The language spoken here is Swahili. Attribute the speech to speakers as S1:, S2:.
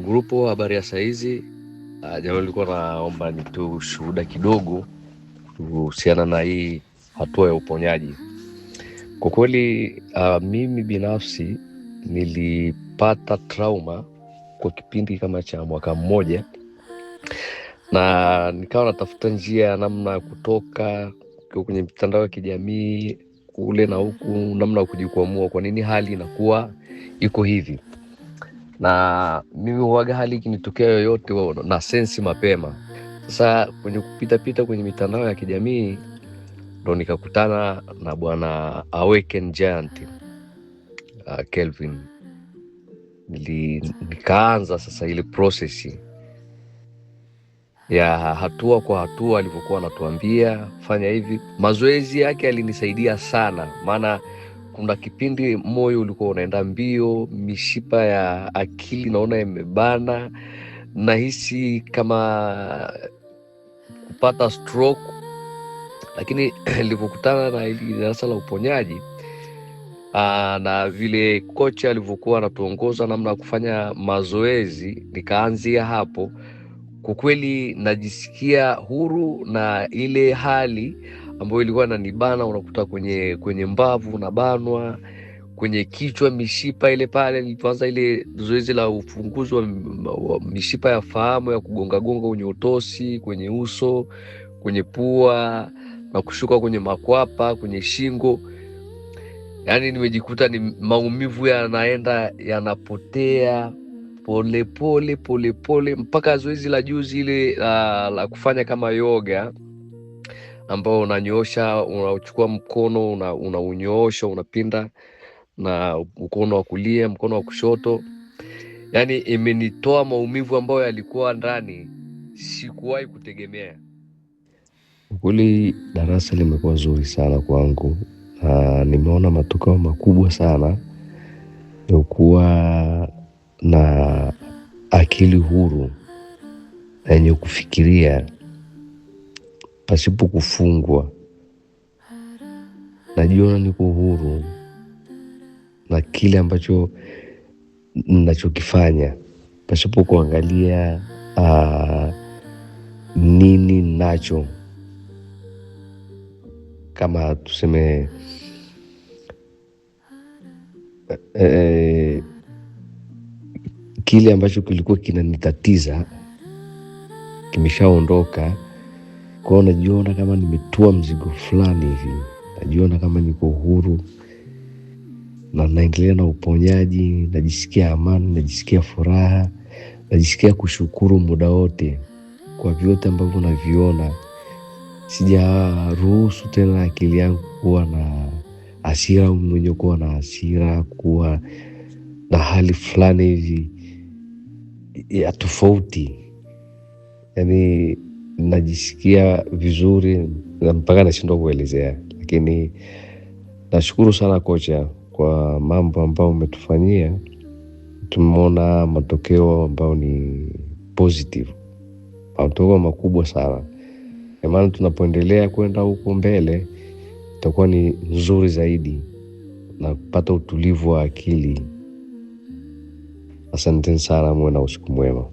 S1: Grupu, habari ya saizi. Jamani, nilikuwa naomba nitoe ushuhuda kidogo kuhusiana na hii hatua ya uponyaji. Kwa kweli, mimi binafsi nilipata trauma kwa kipindi kama cha mwaka mmoja, na nikawa natafuta njia ya namna ya kutoka kwa kwenye mitandao ya kijamii kule na huku, namna ya kujikwamua, kwa nini hali inakuwa iko hivi. Na mimi huwaga hali ikinitokea yoyote huwa na sensi mapema. Sasa kwenye kupitapita kwenye mitandao ya kijamii ndo nikakutana na bwana Awaken Giant, Kelvin. Nikaanza sasa ile process ya hatua kwa hatua alivyokuwa anatuambia fanya hivi. Mazoezi yake yalinisaidia sana, maana kuna kipindi moyo ulikuwa unaenda mbio, mishipa ya akili naona imebana, nahisi kama kupata stroke. Lakini nilivyokutana na hili darasa la uponyaji na vile kocha alivyokuwa anatuongoza namna ya kufanya mazoezi, nikaanzia hapo. Kwa kweli najisikia huru na ile hali ambayo ilikuwa inanibana, unakuta kwenye mbavu unabanwa, kwenye kichwa mishipa ile pale. Nilipoanza ile zoezi la ufunguzi wa mishipa ya fahamu ya kugongagonga kwenye utosi, kwenye uso, kwenye pua na kushuka kwenye makwapa, kwenye shingo, yaani nimejikuta ni maumivu yanaenda yanapotea polepole polepole, mpaka zoezi la juzi ile la kufanya kama yoga ambao unanyoosha, unachukua mkono unaunyoosha, unapinda na mkono wa kulia, mkono wa kushoto, yaani imenitoa maumivu ambayo yalikuwa ndani, sikuwahi kutegemea. Kweli darasa limekuwa zuri sana kwangu na nimeona matokeo makubwa sana ya kuwa na akili huru na yenye kufikiria pasipo kufungwa. Najiona niko huru na kile ambacho nachokifanya pasipo kuangalia nini nacho, kama tuseme kile ambacho kilikuwa kinanitatiza kimeshaondoka. Kwa hiyo najiona kama nimetua mzigo fulani hivi, najiona kama niko huru na naendelea na uponyaji, najisikia amani, najisikia furaha, najisikia kushukuru muda wote kwa vyote ambavyo naviona. Sijaruhusu tena akili yangu kuwa na hasira, au mwenyewe kuwa na hasira, kuwa na hali fulani hivi ya tofauti. Yaani najisikia vizuri na mpaka nashindwa kuelezea, lakini nashukuru sana kocha kwa mambo ambayo umetufanyia. Tumeona matokeo ambayo ni positive, matokeo makubwa sana. Kwa maana tunapoendelea kwenda huko mbele itakuwa ni nzuri zaidi na kupata utulivu wa akili. Asanteni sana, muwe na usiku mwema.